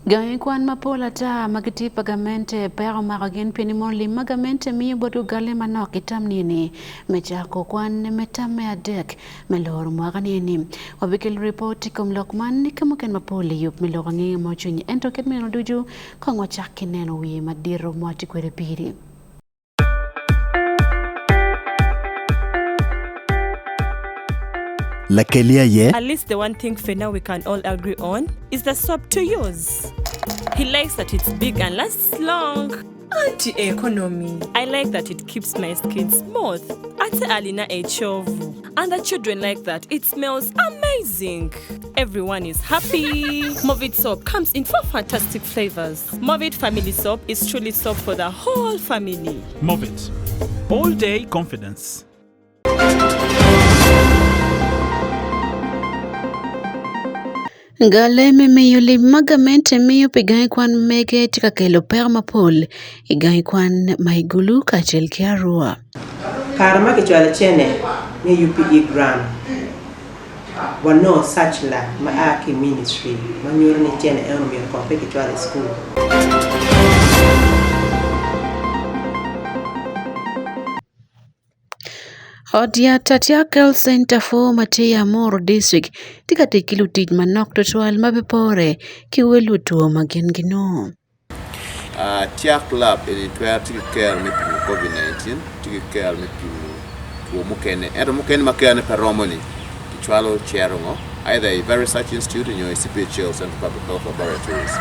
Gangi kwan mapol ata ma gitye pa gamente peko omako gin pien ni mono lim ma gamente miyo bot gugalle manok itam nini me cako kwan me tam me adek me loro mwaka nini. Wabikelo ripot i kom lok man ka mukene mapol i yub me lok angeya ma ocwiny ento kit meno ducu kong wacak ki neno wiye madito ma watye kwede piri. Lakeli aye. At least the one thing Fena we can all agree on is the soap to use. He likes that it's big and lasts long. Anti economy. I like that it keeps my skin smooth. Ate alina ekyovu. And the children like that it smells amazing. Everyone is happy. Movit soap comes in four fantastic flavors. Movit family soap is truly soap for the whole family. Movit. All day confidence. Gale me miyo lim ma gamente miyo pi gangi kwan mege tye ka kelo peko mapol i gangi kwan ma i Gulu kacel ki Arua. Kare ma kicwalo cene me UPE grant, wanongo circular ma a ki i ministry ma nyuto ni cene eno myero kong pe kicwal i cukul. Ot yat Atiak Health Center 4 ma tye i Amuru District tye ka tic ki lutic manok tutwal ma pe pore ki wel lutwo ma gin ginongo. Atiak Lab eni twero tye ki kero me pimo Covid 19, tye ki kero me pimo two mukene ento mukene ma kerone pe romo-ni kicwalo cito ngo either i Virus Research Institute nyo i CPHL, Central Public Health Laboratories.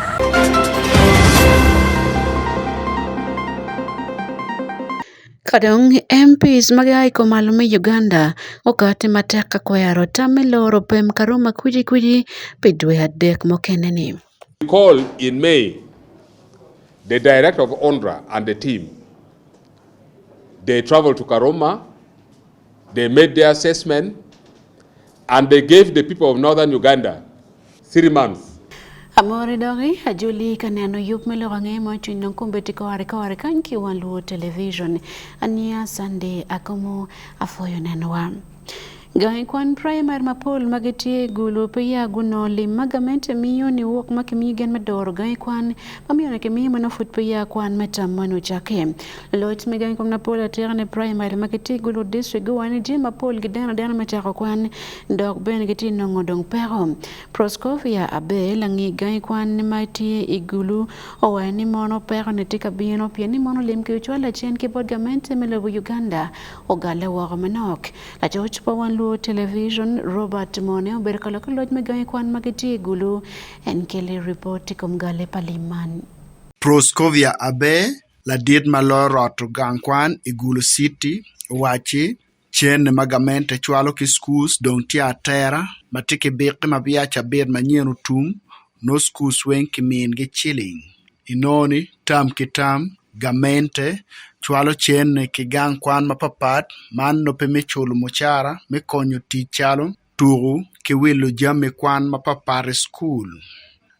Ka dong MPs ma gia i kumalo me Uganda okati matek ka kwero tam me loro pem Karuma kwicikwici pi dwe adek mukene-ni. Recall in May, the director of UNRA and the team, they traveled to Karuma, they made their assessment, and they gave the people of northern Uganda 3 months. Amore doki ajoli ka neno yub me lok ange mo cwiny dong kombeddi kore kore kany ki wan luo television ania Sunday akomo afoyo nenowa. Gangi kwan praimar mapol ma gitye i Gulu pe ya gunongo lim ma gamente miyo niwok ma kimiyo gen me doro gangi kwan ma miyo ni kimiyo ma nongo pud pe ya kwan me tam meno ocakke. Loc me gangi kwan mapol atika ni praimar ma gitye i Gulu district guwaco ni jami mapol gideno adena me cako kwan dok bene gitye nongo dong peko. Proscovia Abe langi gangi kwan ma tye i Gulu owaco ni mono peko ni tye ka bino pien ni mono lim ki ocwal lacen ki bot gamente me lobo Uganda ogalle woko manok. Lacoc pa Wan Luo Television, Robert Mone obedo ka lok ki loc me gangi kwan ma gitye i Gulu. En kele ripot i kom galle pa lim man. Proscovia Abe, ladit ma loyo roto gang kwan i Gulu City, owacci, Cente ma gamente cwalo ki schools dong tye atera ma tye ki biki ma peya cabit manyen otum nongo schools weng kimingi ciling. Inongo ni tam ki tam gamente cwalo cente ki gang kwan mapatpat man nongo pe me culo mucara me konyo tic calo tuko ki wilo jami kwan mapatpat i cukul.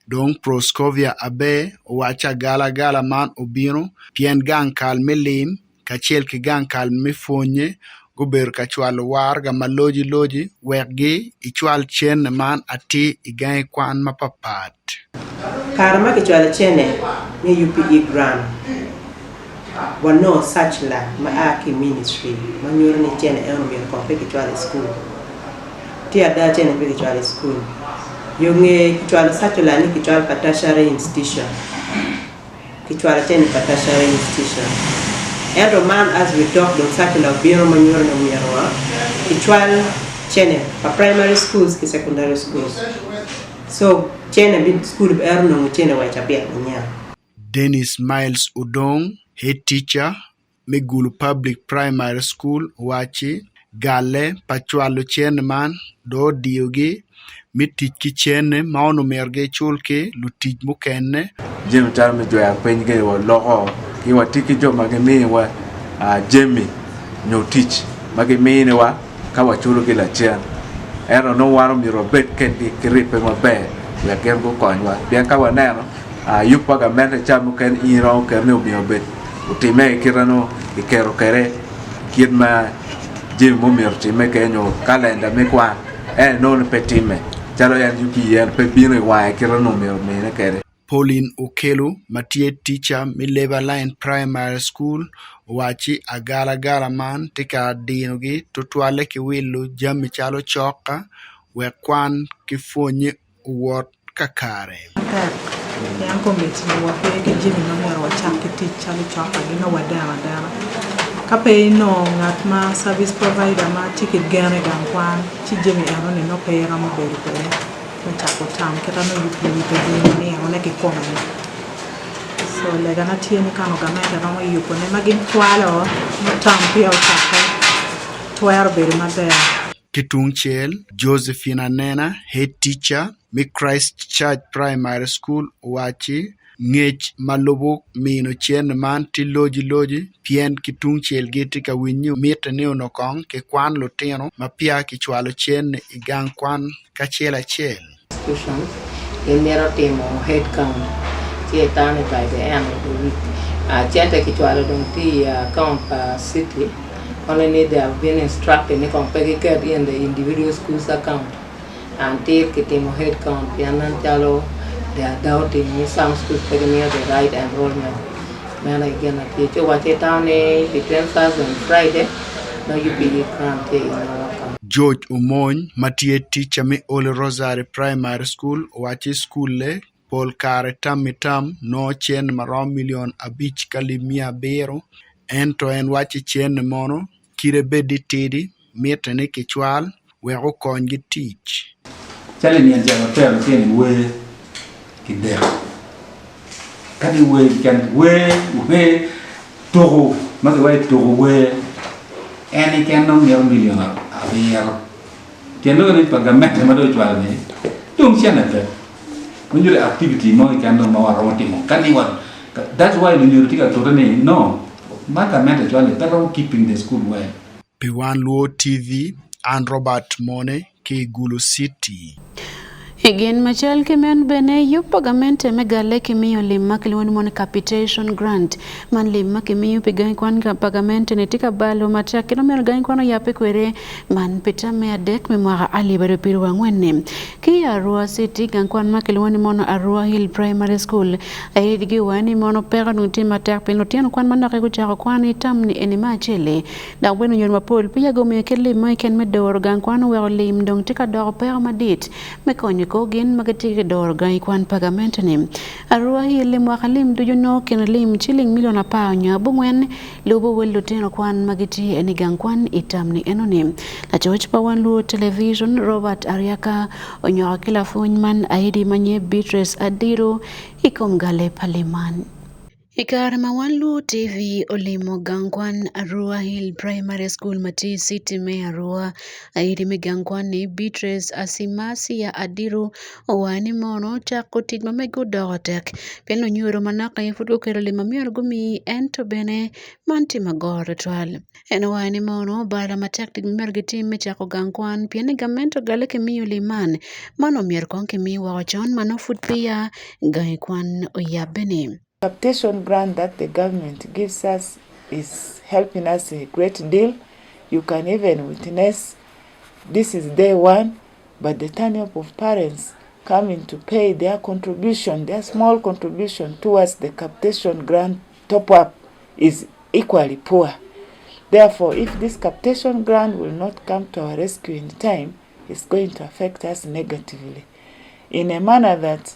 Dong Proscovia Abe owacci agalagala man obino pien gang kal me lim kacel ki gang kal me pwonye gubedo ka cwalo waraga ma loci loci wek gicwal cente man atir i gangi kwan mapatpat. Kare ma kicwalo cente me UPE grant, wanongo circular ma a ki i ministry ma nyuto ni cente eno myero kong pe kicwal i cukul. Tye ada cente pe kicwalo i cukul. Yo nge kicwalo circular ni kicwal pa tertiary institution. Kicwalo cente pa tertiary institution. Ento man as we talk dong circular obino ma nyuto ni omyero wa kicwal cente pa primary schools ki secondary schools. So cente bi school ero nongo cente wa i cabit manyen. Dennis Miles Odong, head teacher me Gulu Public Primary School owacci, Galle pa cwalo cente man dong odiyogi me tic ki cente ma onongo myero gicul ki lutic mukene. Jami calo me jwero piny kede waloko ki watye ki jo ma giminiwa jami nyo tic ma giminiwa ka waculogi lacen ento nongo wan omyero wabed kedgi ki ribbe maber wek gin gukonywa pien ka waneno yub pa gamente ca mukene in iromo keto ni omyero obed otimme i kite nongo kiketo kwede kit ma jami mo myero otimme kwede nyo kalenda me kwan ento inongo ni pe timme calo en UPE en pe bino i wange kite nongo myero omine kwede. Pauline Okello ma tye tica me Labour Line Primary School owacci agalagala man tye ka dinogi tutwalle ki wilo jami calo coka wek kwan ki pwonye owot kakare. Matek, pien kombeddi wape ki jami ma myero wacak ki tic calo cokagi nongo wadeno adena. Ka pe inongo ngat ma service provider ma tye ki gen i gang kwan ci jami enoni nongo pe iromo bedo kwede me cako tam kit ma nongo UPE pe bino ninone kikome-ni. So legana tye ni ka onongo gamente romo yubone ma gin cwalo nongo tam peya ocakke twero bedo maber. Ki tungcel, Josephine Anena, head teacher me Christ Church Primary School owacci, Ngec ma lubo mino cente man tye loci loci pien ki tungcel gitye ka winyo mitte ni onongo kong kikwan lutino ma peya kicwalo cente i gang kwan kacel acel. Institutions gimito timo head count ci itamo ni by the end of the week cente kicwalo dong tye i account pa city only ni they have been instructed ni kong pe giket in the individual schools account until kitimo head count pien nen calo they are doubting ni some schools pe gimiyo the right enrollment meno aye gin ma tye ci owacci itamo ni between Thursday and Friday nongo UPE grant tye in our account. George Omony ma tye tica me Holy Rosary Primary School owacci cukule pol kare tam i tam nongo cente ma romo milion abic ki alip miya abiro ento en wacci cente mono kite bed ni tidi mitte ni kicwal wek okonygi tic. Calo i nino ca watero lutino i wer ki dek. Ka giwer keken, wer, wer, tuku ma kiwaco ni tuku wer en keken nongo mito milion abiro. Tyen lok ni pa gamente ma dong ocwalo ni dong cente pe. Ma nyuto activity mo keken dong ma waromo timo ka ni wa that's why lunyodo tye ka tute ni no ma gamente cwalo ni pe romo keeping the school well. Pi wan Luo TV, an Robert Mone ki i Gulu City. I gin macal ki meno bene, yub pa gamente me galle ki miyo lim ma kilwongo ni mono capitation grant. Man lim ma kimiyo pi gangi kwan pa gamente ni tye ka balo matek kit ma myero gangi kwan oyabbe kwede man pi tam me adek me mwaka alip aryo pyeraryo angwen-ni. Ki i Arua City, gang kwan ma kilwongo ni mono Arua Hill Primary School aye giwaco ni mono peko onongo tye matek pien lutino kwan manok aye gucako kwan i tam ni eni me acel-li. Dok bene lunyodo mapol peya gumiyo kit lim mo keken me doro gang kwan oweko lim dong tye ka doko peko madit me konyo kor gin ma gitye ki doro gangi kwan pa gamente-ni. Arua Hill i mwaka lim ducu nongo kine lim ciling milion apar nyo abongwen lubo wel lutino kwan ma gitye i gang kwan i tam ni enoni. Lacoc pa Wan Luo Television Robert Ariaka onywako ki lapwony man aidi ma nye Beatrice Adiro i kom gale pa lim man. I kare ma Wan Luo TV olimo gang kwan Arua Hill Primary School ma tye i citi me Arua, aidi me gang kwan-ni Beatrice Asimasia Adiru owaco ni mono cako tic ma mege odoko tek pien lunyodo manok aye pud gukelo lim ma myero gumi ento bene man tye magoro tutwal. En owaco ni mono bala matek tic ma myero gitim me cako gang kwan pien ni gamente ogale ki miyo lim man, man omyero kong kimi woko con ma nongo pud peya gangi kwan oyabbe-ni. Capitation grant that the government gives us is helping us a great deal, you can even witness this is day one but the turn up of parents coming to pay their contribution, their small contribution towards the capitation grant top up is equally poor. Therefore, if this capitation grant will not come to our rescue in time, it's going to affect us negatively in a manner that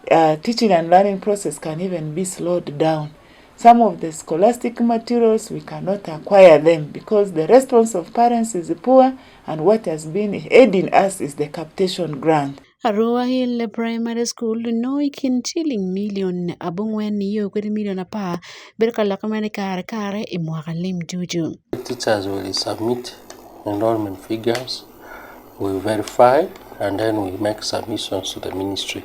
uh, teaching and learning process can even be slowed down. Some of the scholastic materials, we cannot acquire them because the response of parents is poor and what has been aiding us is the capitation grant. Arua Hill Primary School nongo i kin ciling milion abongwen nio kwede milion apar bedo ka lokke mere kare kare i mwaka lim ducu. Teachers will submit enrollment figures, we verify and then we make submissions to the ministry.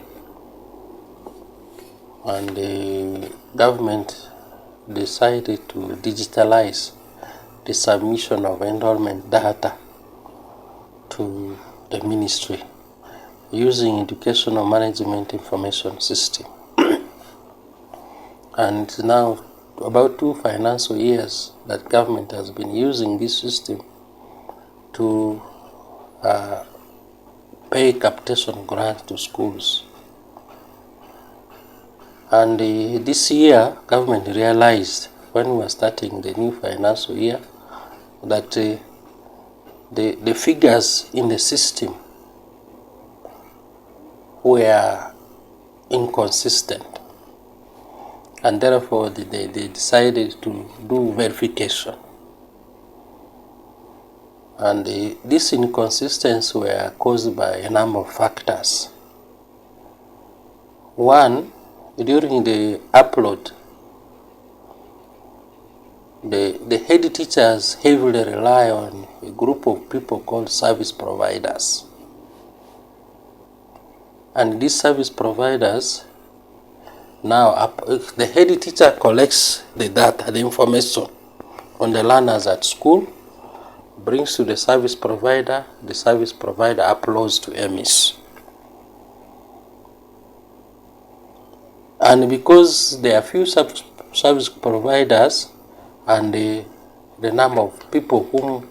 And the government decided to digitalize the submission of enrollment data to the ministry using educational management information system. And now about 2 financial years that government has been using this system to pay capitation grant to schools. And this year, government realized when we were starting the new financial year that the, the figures in the system were inconsistent. And therefore, they, they decided to do verification. And the, these inconsistencies were caused by a number of factors. One, during the upload, the, the head teachers heavily rely on a group of people called service providers. And these service providers now, up, the head teacher collects the data, the information on the learners at school, brings to the service provider, the service provider uploads to EMIS. And because there are few service providers and the, the number of people whom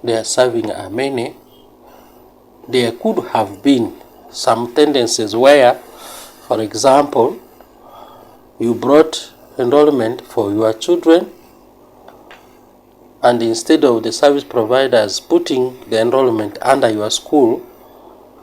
they are serving are many, there could have been some tendencies where, for example, you brought enrollment for your children, and instead of the service providers putting the enrollment under your school,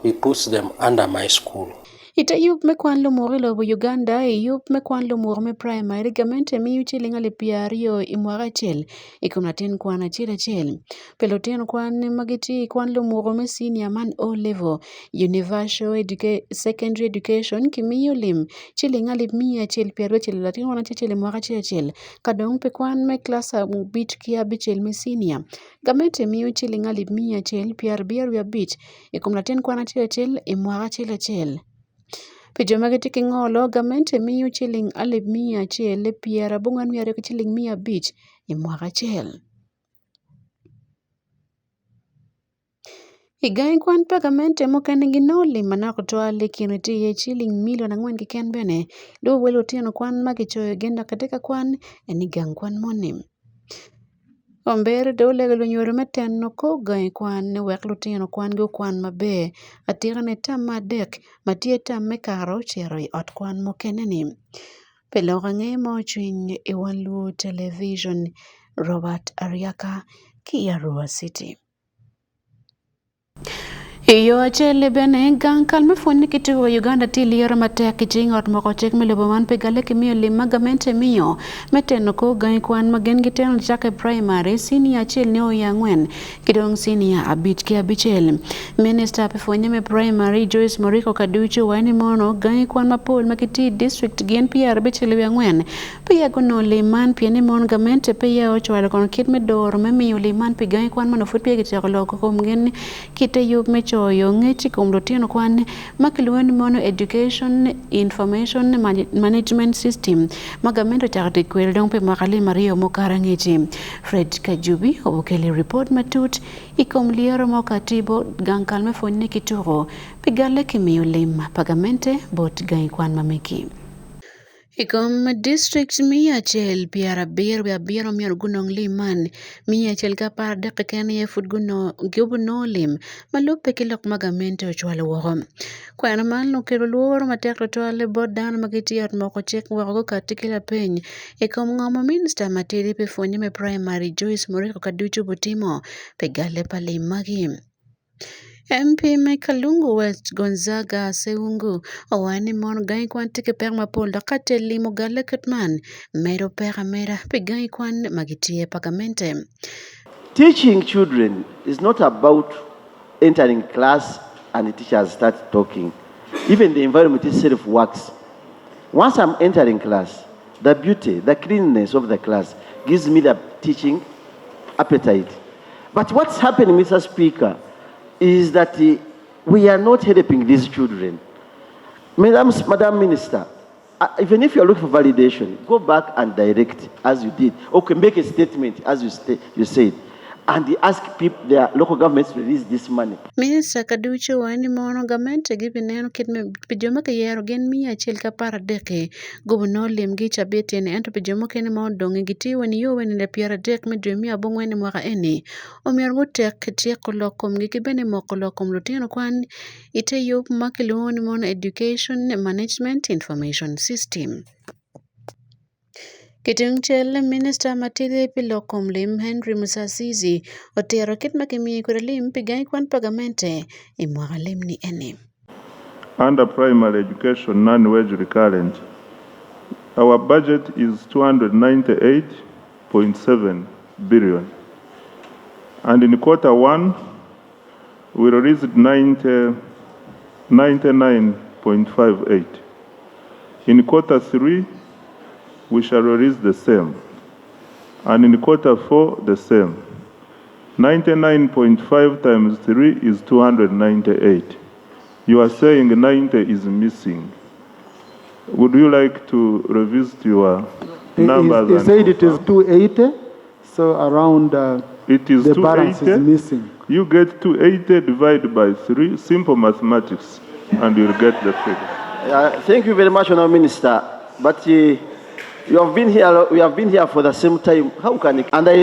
he puts them under my school. Ite yub me kwan lumur i lobo Uganda i yub me kwan lumur me primary gamente miyo ciling alip pyeraryo i mwaka acel i kom latin kwan acel acel. Pi lutino kwan ma gitye i kwan lumur me senior man O level Universal Educa Secondary Education kimiyo lim ciling alip miya acel pyerabicel latin kwan acel acel i mwaka acel acel ka dong pi kwan me kilaci abic ki abicel me senior gamente miyo ciling alip miya acel pyerabiro wiye abic i kom latin kwan acel acel i mwaka acel acel. Pi jo ma gitye ki ngolo, gamente miyo ciling alip 100 82 ki ciling 500 i mwaka acel. I gangi kwan pa gamente mukene ginongo lim manok tutwal i kine tye iye ciling milion angwen keken bene lubo wel lutino kwan ma kicoyo gin dok gitye ka kwan en i gang kwan moni. Omber do olego lunyodo me teno kor gangi kwan ni wek lutino kwan gukwan maber atika-ni tam me adek ma tye tam me kato cito i ot kwan mukene-ni. Pi lok ange ma ocwiny i wan luo television Robert Ariaka ki i Arua City. I yo acel-li bene, gang kal me pwony ki tuko i Uganda tye lyeto matek ki cing ot moko cik me lobo man pi galle ki miyo lim ma gamente miyo me teno kor gangi kwan ma gin giteno cakke primary, senior acel nio i angwen ki dong senior abic ki abicel. Minista pi pwonye me primary Joyce Moriku Kaducu owaco ni mono gangi kwan mapol ma gitye i district gin pyerabicel wiye angwen Peya gunongo lim man pien ni mon gamente peya ocwalo kono kit me doro me miyo lim man pi gangi kwan ma nongo pud peya kityeko loko komgi ki te yub me coyo ngec i kom lutino kwan ma kilwongo ni mono Education Information Management System ma gamente ocako tic kwede dong pi mwaka alip aryo mukato angec. Fred Kajubi okelo ripot matut i kom lyero ma okati bot gang kal me pwonye ki tuko pi galle ki miyo lim pa gamente bot gangi kwan ma megi. I kom district 177 myero gunong lim man, 113 keken aye pud gubinongo lim ma lubbe ki lok ma gamente ocwalo woko. Kwena man okelo lworo matek tutwal bot dano ma gitye i ot moko cik weko gukatti ki lapeny i kom ngo ma minista matidi pi pwonye me primary Joyce Moriku Kaducu obitimo pi galle pa lim magi. MP me Kalungu West Gonzaga Ssewungu owaco ni mono gangi kwan tye ki peko mapol dok ka tye limo galle kit man medo peko ameda pi gangi kwan ma gitye pa gamente. Teaching children is not about entering class and the teachers start talking. Even the environment itself works. Once I'm entering class, the beauty, the cleanliness of the class gives me the teaching appetite. But what's happening, Mr. Speaker, is that we are not helping these children. Madam, Madam Minister, even if you're looking for validation, go back and direct as you did. Okay, make a statement as you, you said. And ask people, their local governments to release this money. Minista Kaducu owaco ni mono gamente gibineno kit me pi jo ma kiyero gin miya acel ki 13 gubinongo limgi i cabit eni ento pi jo mukene ma odonge gitiyo wa nio wa i nino 30 me dwe me abongwen i mwaka eni omyero gutek tyeko lok komgi ki bene moko lok kom lutino kwan ite yub ma kilwongo ni mono Education Management Information System. Ki tungcel, Minista matidi pi lok kom lim Henry Musasizi otito kit ma kimiyo kwede lim pi gangi kwan pa gamente i mwaka lim ni eni. Under primary education non-wage recurrent, our budget is 298.7 billion and in quarter one we released 90, 99.58. In quarter 3, we shall release the same. And in quarter 4, the same. 99.5 times 3 is 298. You are saying 90 is missing. Would you like to revisit your numbers? He and said it is confirm? 280, so around It is the balance is 280. missing. You get 280 divided by 3, simple mathematics, and you'll get the figure. Thank you very much, Honourable Minister. But you have been here, we have been here for the same time. How can you? And I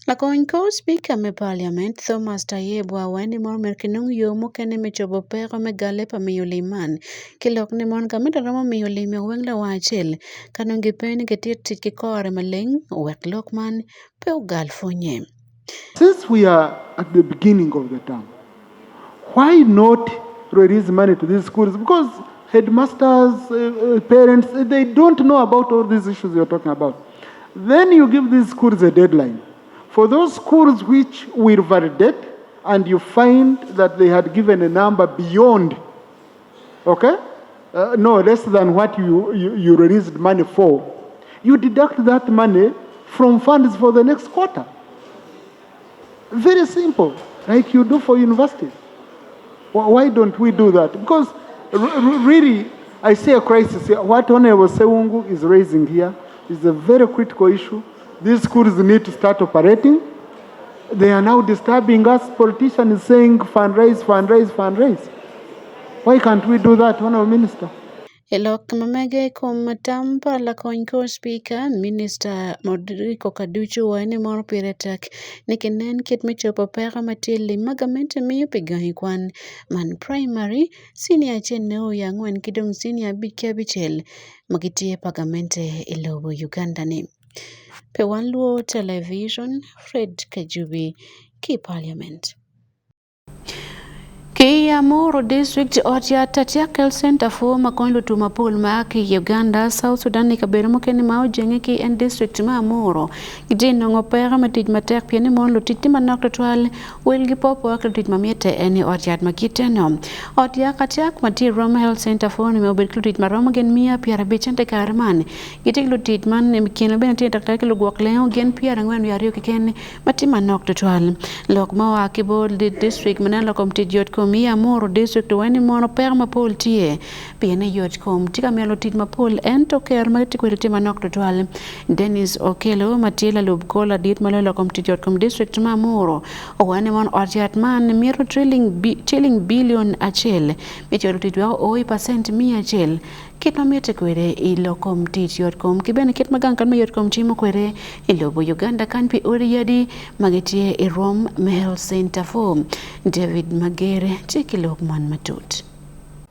Lakony kor Speaker me Parliament Thomas Tayebwa owaco ni mon myero kinong yo mukene me cobo peko me galle pa miyo lim man ki lok ni mon gamente romo miyo lim i weng lawang acel ka nongo gipe ni gitye tic ki kore maleng wek lok man pe ogal pwonye. Since we are at the beginning of the term, why not release money to these schools? Because headmasters, parents, they don't know about all these issues you're talking about. Then you give these schools a deadline. For those schools which will validate and you find that they had given a number beyond, okay? No, less than what you released money for, you deduct that money from funds for the next quarter. Very simple, like you do for universities. Why don't we do that? Because really, I see a crisis here. What Honorable Sewungu is raising here is a very critical issue. These schools need to start operating. They are now disturbing us. Politicians saying fundraise, fundraise, fundraise. Why can't we do that, Honorable Minister? I lok ma mege i kom tam pa lakony kor Speaker, Minista Modrico Kaducu owaco ni mono pire tek ni kinen kit me cobo peko ma tye lim ma gamente miyo pi gangi kwan man primary, senior acel nio i angwen ki dong senior abic ki abicel ma gitye pa gamente i lobo Uganda ni. Pe wan luo television, Fred Kajubi ki Parliament. Ki i Amuru District, ot yat Atiak Health Center 4 ma konyo lutuo mapol ma a ki i Uganda, South Sudan i kabedo mukene ma ojenge ki en district ma Amuru. Gitye nongo peko me tic matek pien ni mon lutic tye manok tutwal welgi pe opor ki lutic ma mitte en i ot yat ma kiteno. Ot yak Atiak ma tye i Roma Health Center 4 ni obedo ki lutic ma romo gin 150 ento i kare man gitye ki lutic man i kine bene tye daktar ki lugwok lengo gin 42 keken ma tye manok tutwal. Lok ma oa ki bot district ma neno kom tic yot kom i Amuru district owaco ni mono peko mapol tye pien ni yot kom tye ka miyo lutic mapol ento ker ma gitye kwede tye manok tutwal. Dennis Okello ma tye lalub kor ladit ma loyo kom tic yot kom district ma Amuru owaco ni mono ot yat man mito ciling bilion acel me cwalo tic wek oo i pacent 100 kit ma mitte kwede i lok kom tic yot kom ki bene kit ma gang kal me yot kom timo kwede i lobo Uganda kany pi odi yadi ma gitye i rwom me Health Center 4. David Magere tye ki lok man matut.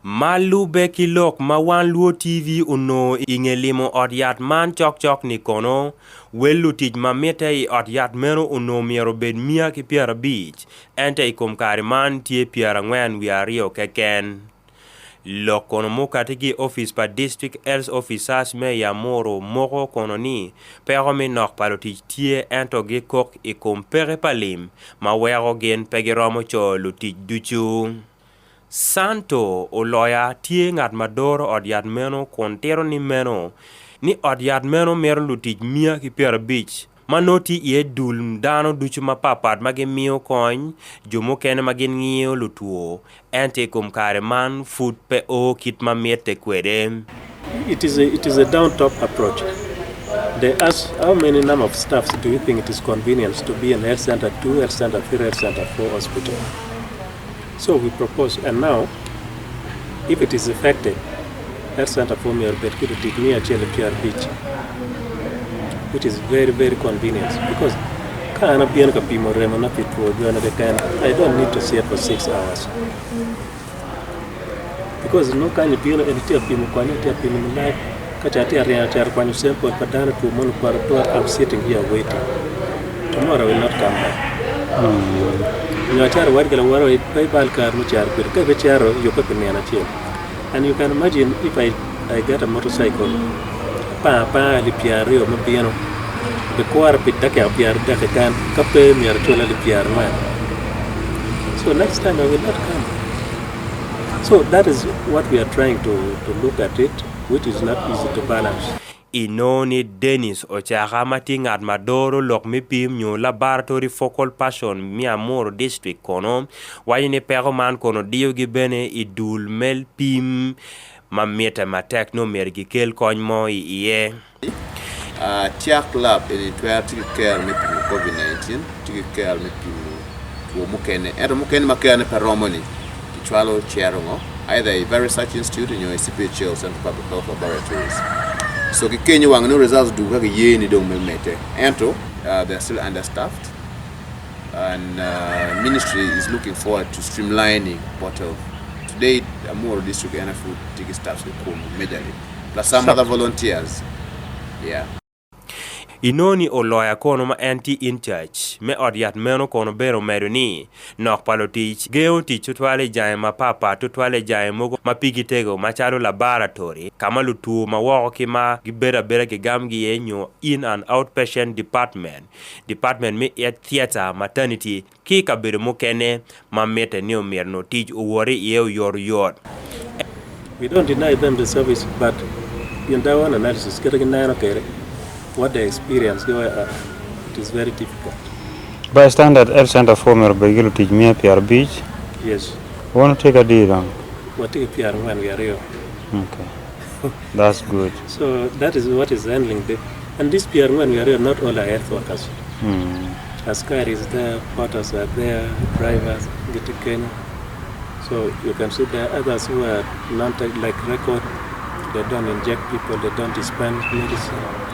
Ma lubbe ki lok ma Wan Luo TV onongo i nge limo ot yat man cokcok ni kono, wel lutic ma mitte i ot yat meno onongo myero obed 150, ento i kom kare man tye 42 keken. Lok kono mukati ki i opic pa District Health Officers me i Amuru moko kono ni peko me nok pa lutic tye ento gikok i kom peke pa lim ma weko gin pe giromo coyo lutic ducu. Santo Oloya tye ngat ma doro ot yat meno kun tito ni meno ni ot yat meno mito lutic 150 ma nongo tye iye dul dano ducu mapatpat ma gimiyo kony, jo mukene ma gin ngiyo lutwo, ento i kom kare man pud pe o kit ma mitte kwede. It is a, it is a down top approach. They ask how many number of staffs do you think it is convenient to be in health center 2, health center 3, health center 4 hospital. So we propose, and now, if it is effective, health center 4 myero obed ki lutic 155, which is very, very convenient because ka an abino ka pimo remona pi two jona keken, I don't need to sit for 6 hours. Because nongo kany ibino eni tye ka pimo konye, tye ka pimo malac, ka ca tye ka ringo cito kwanyo sample pa dano two mono okwato atura, I'm sitting here waiting. Tomorrow I will not come back. Nyo acito iwaco ki lawota ni pe ibal kare me cito kwede, ka ibicito yubbe pi nino acel. And you can imagine if I, I get a motorcycle, apanga apanga alip pyeraryo me bino, bikwara pi dakika pyeradek keken, ka pe myero acul alip pyerangwen. So next time I will not come. So that is what we are trying to, to look at it, which is not easy to balance. Inongo ni Dennis Ocaka ma tye ngat ma doro lok me pim nyo Laboratory Focal Person me Amuru District kono waco ni peko man kono diyogi bene i dul me pim ma mitte matek ni omyero gikel kony mo i iye. Atiak Lab eni twero tye ki kero me pimo Covid 19, tye ki kero me pimo two mukene ento mukene ma kerone pe romo ni kicwalo cito ngo either i Virus Research Institute nyo i CPHL, Central Public Health Laboratories. So ki kenyo wang nongo results odwogo ka giye ni dong me medde ento they are still understaffed and ministry is looking forward to streamlining both of today Amuru district en aye pud tye ki staffs ki kunu majorly plus some other volunteers yeah. Inongo ni oloya kono ma en tye incharge me ot yat meno kono bene omedo ni nok pa lutic gengo tic tutwal i jange mapat pat tutwal i jange mogo ma pigi tego macalo laboratory ka ma lutwo ma woko ki ma gibedo abeda gigam gi iye nyo in and out patient department, department me theatre, maternity ki i kabedo mukene ma mitte ni omyero nongo tic owot iye oyotoyot. We don't deny them the service but in their own analysis kite gineno kwede what they experience it is very difficult. By standard health center 4 myero obed ki lutic miya 50. Yes. Wun wutye ki adi dong? Watye ki 42. Okay. That's good. So that is what is handling the and this 42 not all are health workers. Askari is there, porters are there, drivers gitye kenyo. So you can see there are others who are non like record, they don't inject people, they don't dispense medicine.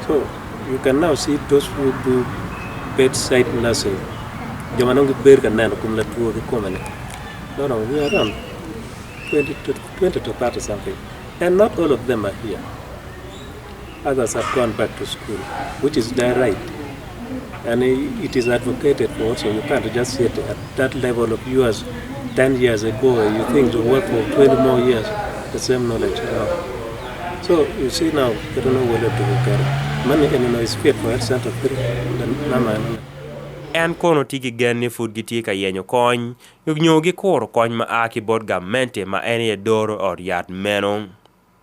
So you can now see those who do bedside nursing. Jo ma nongo gibedo ka neno kom latwo kikome ni. No, no, we are around 20 to, 20 to 30 something. And not all of them are here. Others have gone back to school, which is their right. And it is advocated for also. You can't just sit at that level of yours 10 years ago. You think to work for 20 more years, the same knowledge. No. So you see now, they don't know whether to go. Money and is fit for health center. The En kono tye ki gen ni pud gitye ka yenyo kony nyo gikuro kony ma a ki bot gamente ma en aye doro ot yat meno.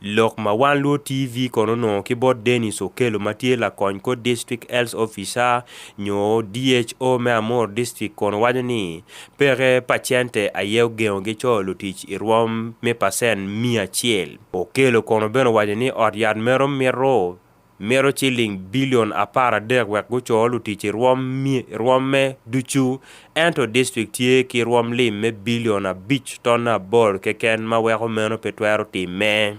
Lok ma Wan Luo TV kono onongo ki bot Dennis Okello ma tye lakony kor District Health Officer nyo DHO me Amuru District kono waco ni peke pa cente aye ogengo gi coyo lutic i rwom me pacen 100. Okello kono bene owaco ni ot yat meno mito mito ciling bilion 13 wek guco lutic i rwomme ducu, ento distrik tye ki rwom lim me bilion 5.8 keken ma weko meno pe twero timme.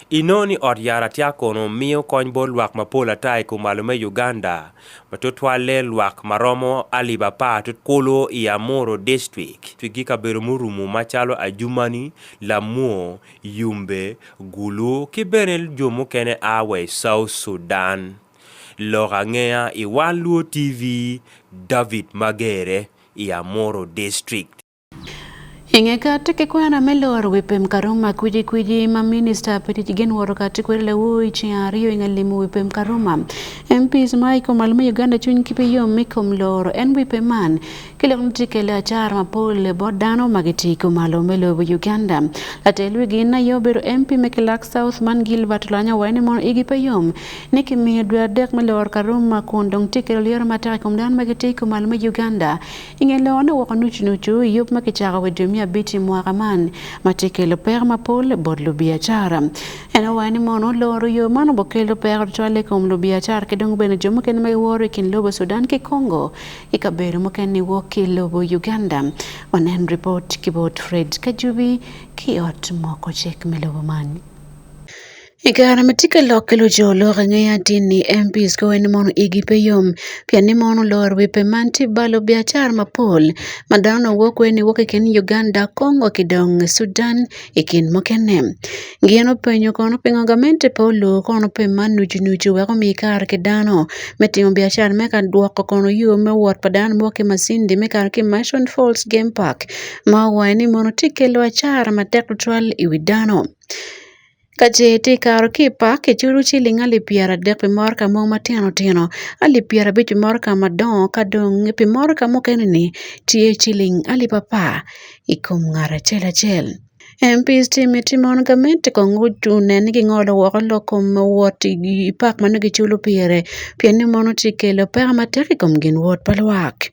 Inongo ni ot yat atya kono miyo kony bot lwak mapol ata i kumalo me Uganda, ma tutwalle lwak ma romo alip 10 kulu i Amuru District ki kabedo murumo macalo Adjumani, Lamwo, Yumbe, Gulu ki bene jo mukene a wa i South Sudan. Lok angeya i Wan Luo TV, David Magere i Amuru District. I nge kati ki kwena me loro wi pem Karuma kwicikwici ma minista pa tic gin woto kati kwede lawo i ceng aryo i nge limo wi pem Karuma. MPs ma i kom malo me Uganda cwiny ki pe yom i kom loro en wi pem man ki lok ni tye kelo acara mapol bot dano ma gitye i kumalo me lobo Uganda. Latel wi gin aye obedo MP me Kilak South man Gilbert Olanya owaco ni mono igi pe yom ni kimiyo dwe adek me loro Karuma kun dong tye kelo lyero matek i kom dano ma gitye i kumalo me Uganda. I nge lorone woko nucu nucu i yub ma kicako wi dwe me. abic i mwaka man ma tye kelo peko mapol bot lubiacara. En owaco ni mono loro yo man obokelo peko tutwal i kom lubiacara ki dong bene jo mukene ma giworo i kin lobo Sudan ki Congo i kabedo mukene wok ki lobo Uganda. Wanen ripot ki bot Fred Kajubi ki ot moko cik me lobo man. I kare ma tye ka lok ki luco lok angeya atir ni MPs kowe ni mono igi pe yom pien ni mono loro wi pe man tye balo biacara mapol ma dano wok kwe ni wok i kin Uganda, Congo ki dong Sudan i kin mukene. Gin openyo kono pingo gamente pe olubo kono pe man nucu nucu wek omi kare ki dano me timo biacara me ka dwoko kono yo me wot pa dano wok ki Masindi me kare ki Mason Falls Game Park ma owaco ni mono tye kelo acara matek tutwal i wi dano. Ka ce itye kato ki i pak, iculo ciling alip 30 pi motoka mogo matino tino, alip 50 pi motoka madongo ka dong pi motoka mukene-ni tye ciling alip 10 i kom ngat acel acel. MPs tye miti mono gamente kong onen ni gingolo woko lok kom wot i pak ma nongo giculo pire pien ni mono tye kelo peko matek i kom gin wot pa lwak.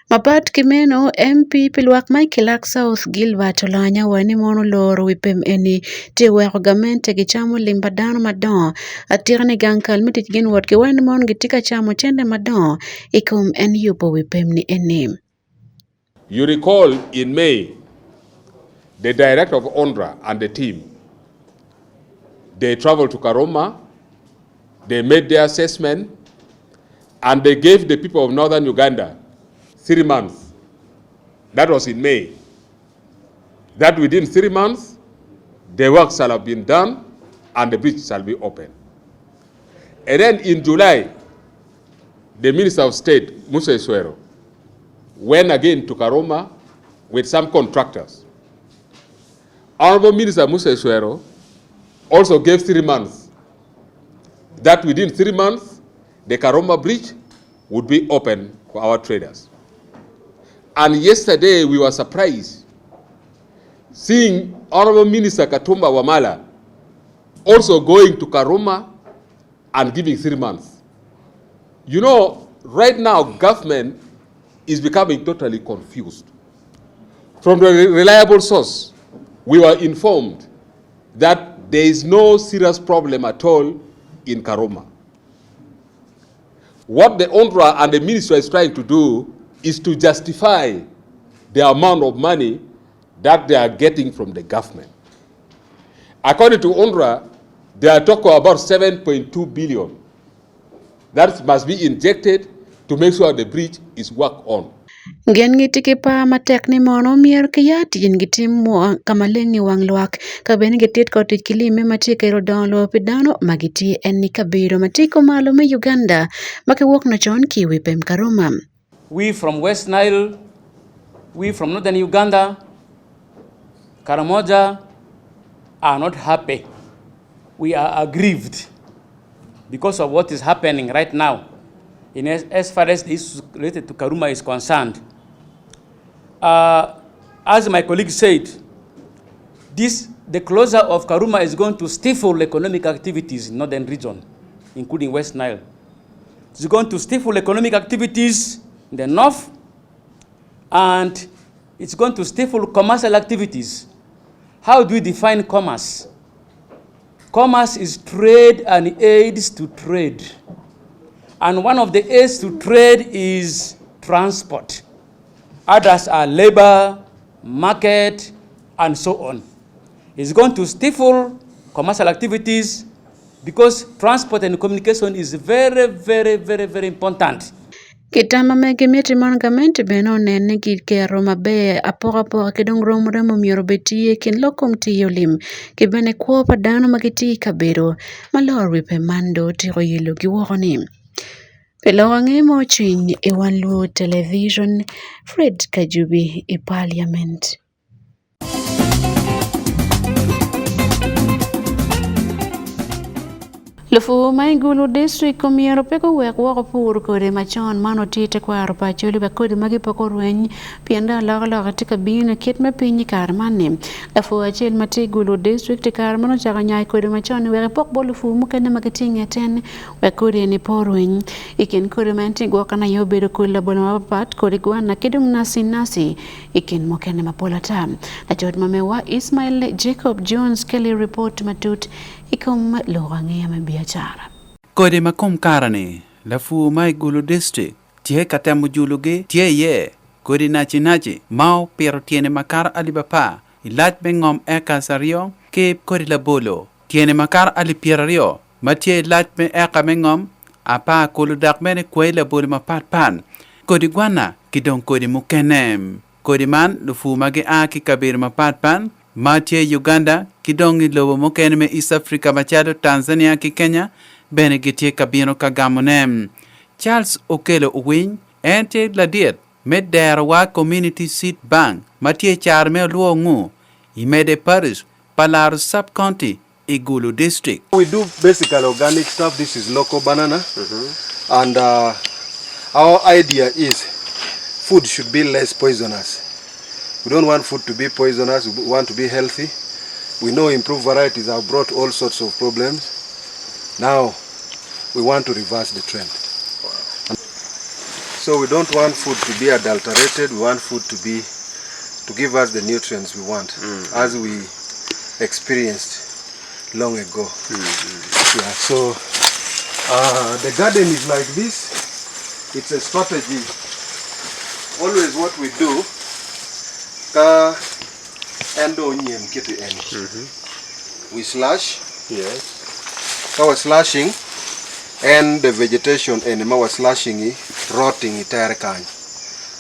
Mapat ki meno, MP pi lwak ma i Kilak South Gilbert Olanya owaco ni mono loro wi pem eni tye weko gamente gicamo lim pa dano madongo atika ni gang kal me tic gin wot ki waco ni mono gitye ka camo cente madongo i kom en yubo wi pem ni eni. You recall in May, the director of UNRA and the team, they traveled to Karuma, they made their assessment, and they gave the people of northern Uganda 3 months. That was in May. That within 3 months, the work shall have been done and the bridge shall be open. And then in July, the Minister of State, Musa Isuero, went again to Karuma with some contractors. Honorable Minister Musa Isuero also gave 3 months that within 3 months, the Karuma Bridge would be open for our traders. And yesterday we were surprised seeing Honorable Minister Katumba Wamala also going to Karuma and giving 3 months. Right now government is becoming totally confused. From the reliable source, we were informed that there is no serious problem at all in Karuma. What the UNRA and the ministry is trying to do is to justify the amount of money that they are getting from the government. According to UNRA, they are talking about 7.2 billion that must be injected to make sure the bridge is worked on. Gin gitye ki par matek ni mono myero ki ya tic gitim ka maleng i wang lwak ka bene gitit kod tic ki lime ma tye kelo dongo lobo pi dano ma gitye en ni kabedo ma tye kumalo me Uganda ma kiwok nocon ki i wi pem Karuma. We from West Nile, we from Northern Uganda, Karamoja are not happy. We are aggrieved because of what is happening right now in as far as the issue related to Karuma is concerned. As my colleague said, the closure of Karuma is going to stifle economic activities in northern region, including West Nile. It's going to stifle economic activities in the north, and it's going to stifle commercial activities. How do we define commerce? Commerce is trade and aids to trade. And one of the aids to trade is transport. Others are labor, market, and so on. It's going to stifle commercial activities because transport and communication is very, very, very, very important. Kitama mege miti mon gamente bene onen ni gikero maber apokapoka ki dong rom remo myero obed tye kin lok kom tiyo lim ki bene kwo pa dano ma gitye i kabedo ma loro wi pe man do otyeko yelo gi woko ni. Pi lok ange mo cwiny i wan luo television, Fred Kajubi i Parliament. Lupu ma i Gulu District omyero pe guwek woko pur kodi macon man oti tekwaro pa Acholi wek kodi magi pe gurweny pien dong alokaloka tye ka bino i kit me piny i kare man ni. Lapur acel ma tye i Gulu District i kare man ocako nyayo kodi macon ni wek epok bot lupur mukene ma gitye i nget en wek kodi eni pe orweny. I kin kodi ma en tye gwokone aye obedo kodi labolo mapatpat, kodi gwana ki dong naci naci i kin mukene mapol ata. Lacot ma mewa Ismail Jacob Jones keli ripot matut i kom lok angeya me biacara. Kodi ma kom kare-ni, lapur ma i Gulu District tye ka temo julogi tye iye kodi naci naci ma opito tyene makato alip apar i lac me ngom acres aryo ki kodi labolo tyene makato alip pyeraryo ma tye i lac me eka me ngom apar kulu dok bene kwayi labolo mapat pat, kodi gwana ki dong kodi mukene. Kodi man lupur ma gia ki kabedo mapat pat ma tye i Uganda ki dong i lobo mukene me East Africa macalo Tanzania ki Kenya bene gitye ka bino ka gamone. Charles Okello Owiny en tye ladit me Derowa Community Seed Bank ma tye i caro me Olwo Ngu i Mede Parish pa Laro Sub County i Gulu District. We do basically organic stuff, this is local banana and uh, our idea is food should be less poisonous. We don't want food to be poisonous, we want to be healthy. We know improved varieties have brought all sorts of problems. Now we want to reverse the trend. So we don't want food to be adulterated, we want food to be to give us the nutrients we want mm. as we experienced long ago. Mm. Yeah, so uh, the garden is like this. It's a strategy. Always what we do, ka endo nyien kiti eni. Mm -hmm. We slash. Yes. Ka we slashing, and the vegetation eni ma we slashing i rotting i tere kany.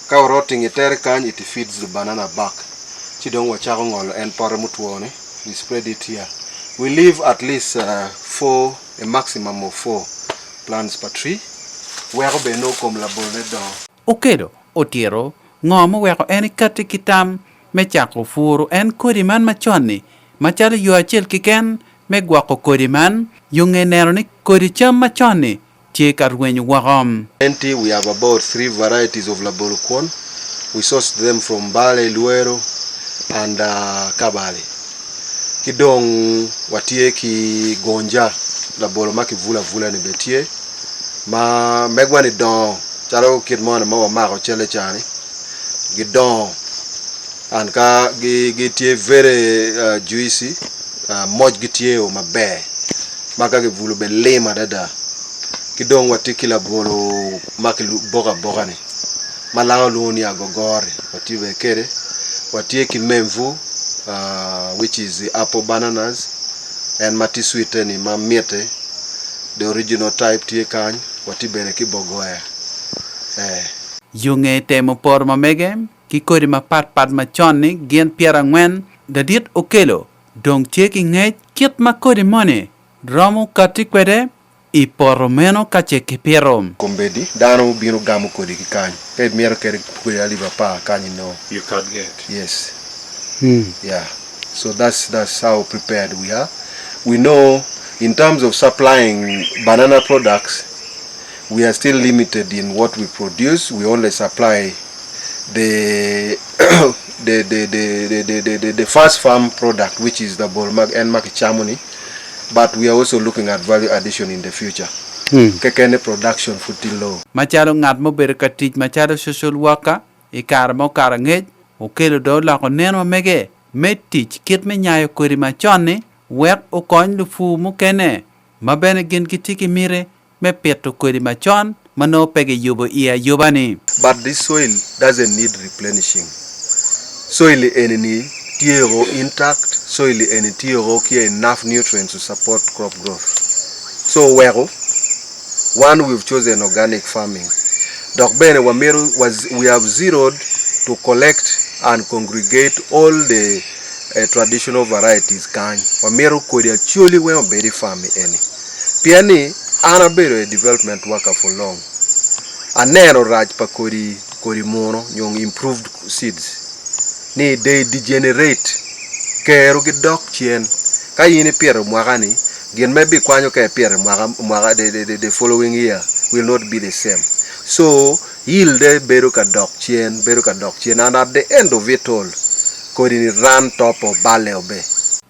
Ka we rotting i tere kany, it feeds the banana back. Ci dong wacako ngolo en pote mutwo ni, we spread it here. We leave at least uh, four, a maximum of four plants per tree. Weko bene nongo kom labolone dongo. Okello otito ngo muweko en ekatti ki tam me cako puru en kodi man macon-ni macalo yo acel keken me gwoko kodi man yo nge neno ni kodi cam macon-ni tye ka rwenyo woko. NT, We have about three varieties of labolo kwon, we sourced them from Mbale, Luwero and Kabale. Ki dong watye ki gonja, labolo ma kibulo abula ni bene tye ma megwa ni dongo calo kit moni ma wamako cale ca-ni gidongo and ka gitye very juicy mocgi tye o maber. Ma ka kibulo bene lim adada ki dong watye ki labolo ma kiboko aboka-ni ma lango lwongo ni agogori watye bene kwede watye ki menvu which is apple bananas en ma tye cwitte-ni ma mitte the original type tye kany watye bene ki bogoya. Yo nge temo poto ma mege ki kodi mapatpat macon-ni gin pyerangwen, ladit Okello dong tye ki ngec kit ma kodi moni romo katti kwede i poto meno ka ce kipito. Kombeddi dano bino gamo kodi ki kany. Ka imito kede kodi alip apar kany inongo. You can get. Yes. Yeah. So that's that's how prepared we are. We know in terms of supplying banana products, we are still limited in what we produce. We only supply the the the the the the, the, the first farm product which is the bol mag en ma kicamo ni but we are also looking at value addition in the future. Kekene production pud tye low. Macalo ngat ma obedo ka tic macalo social worker i kare ma okato angec, Okello dong oloko neno ma mege me tic kit me nyayo kodi macon-ni wek okony lupur mukene ma bene gin gitye ki miti me pito kodi macon ma nongo pe giyubo iye ayuba-ni. But this soil doesn't need replenishing, soil eni ni tye o intact, soil eni tye o ki enough nutrients to support crop growth. So weko one we've chosen organic farming dok bene wamito we have zeroed to collect and congregate all the traditional varieties kany, wamito kodi acholi weng obed i farm eni. Pien ni an abedo a development worker for long, aneno rac pa kodi kodi muno nyo improved seeds ni they degenerate, kero gidok cen. Ka in ipito mwaka ni, Gin ma ibikwanyo ka ipito i mwaka mwaka the the the following year will not be the same. So yield de bedo ka dok cen bedo ka dok cen and at the end of it all kodi ni run top o balle o be.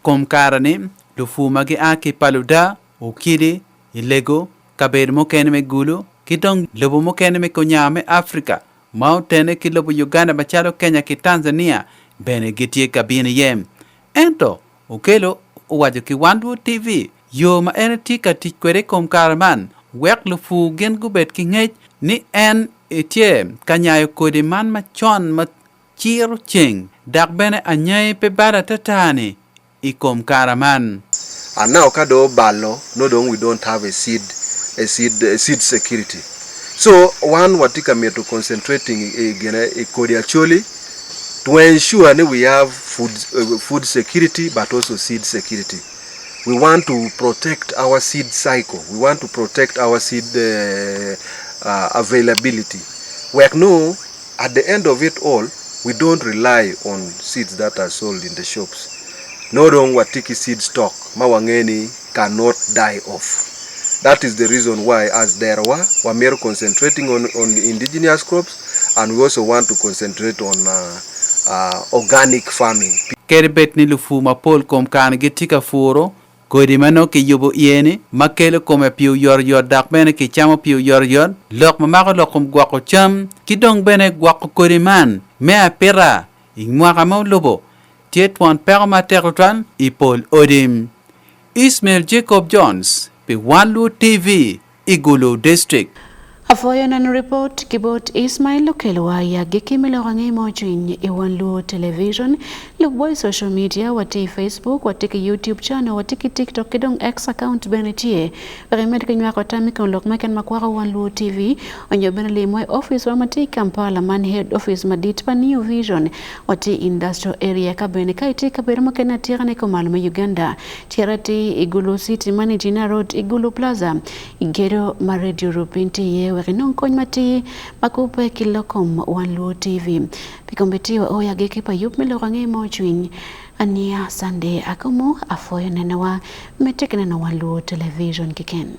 Kom kare-ni, lupur ma gia ki i Paluda, Okidi, Ilego, kabedo mukene me Gulu, ki dong lobo mukene me Konyaa me Afrika ma otene ki lobo Uganda macalo Kenya ki Tanzania bene gitye ka bino iye. Ento, Okello owaco ki Wan Luo TV yo ma en etye ka tic kwede i kom kare man wek lupur gin gubed ki ngec ni en etye ka nyayo kodi man macon ma ciro ceng dok bene anyai pe balo atata-ni i kom kara man. And now ka dong obalo nongo dong we don't have a seed a seed a seed security so wan watye ka mito concentrating i gine i kodi acholi to ensure ni we have food food security but also seed security we want to protect our seed cycle we want to protect our seed availability wek nongo At the end of it all, we don't rely on seeds that are sold in the shops. Nongo dong watye ki seed stock ma wange ni cannot die off. That is the reason why as derowa wamito concentrating on, on indigenous crops and we also want to concentrate on uh, uh, organic farming. Kadi bed ni lupur mapol kom kare gitye ka puro Kodi ma nongo kiyubo iye-ni ma kelo kome pi oyotoyot dok bene kicamo pi oyotoyot, lok ma mako lok kom gwoko cam, ki dong bene gwoko kodi man me apita i mwaka ma olubo tye twon peko matek tutwal i pol odi. Ismail Jacob Jones pi Wan Luo TV i Gulu District. Apwoyo neno ripot ki bot Ismail okelowa i agikki me lok ange mo cwiny i Wan Luo Television. Lubwa i social media, watye i Facebook, watye ki YouTube channel, watye ki TikTok ki dong X account bene tye. Wek imed ki nywako tam i kom lok meken ma kwako Wan Luo TV, onyo bene limwa i office wa ma tye i Kampala man head office madit pa New Vision. Watye i industrial area ka bene ka itye i kabedo mukene atika ne kumalo me Uganda. Cit atir i Gulu City man i Gina Road i Gulu Plaza i gedo ma Radio Rupin tye iye wek inong kony matir ma kubbe ki lok kom Wan Luo TV. Pi kombeddi wa oyo agikki pa yub me lok ange mo cwiny ania Sunday akomo apwoyo nenowa medde ki neno Wan Luo Television keken.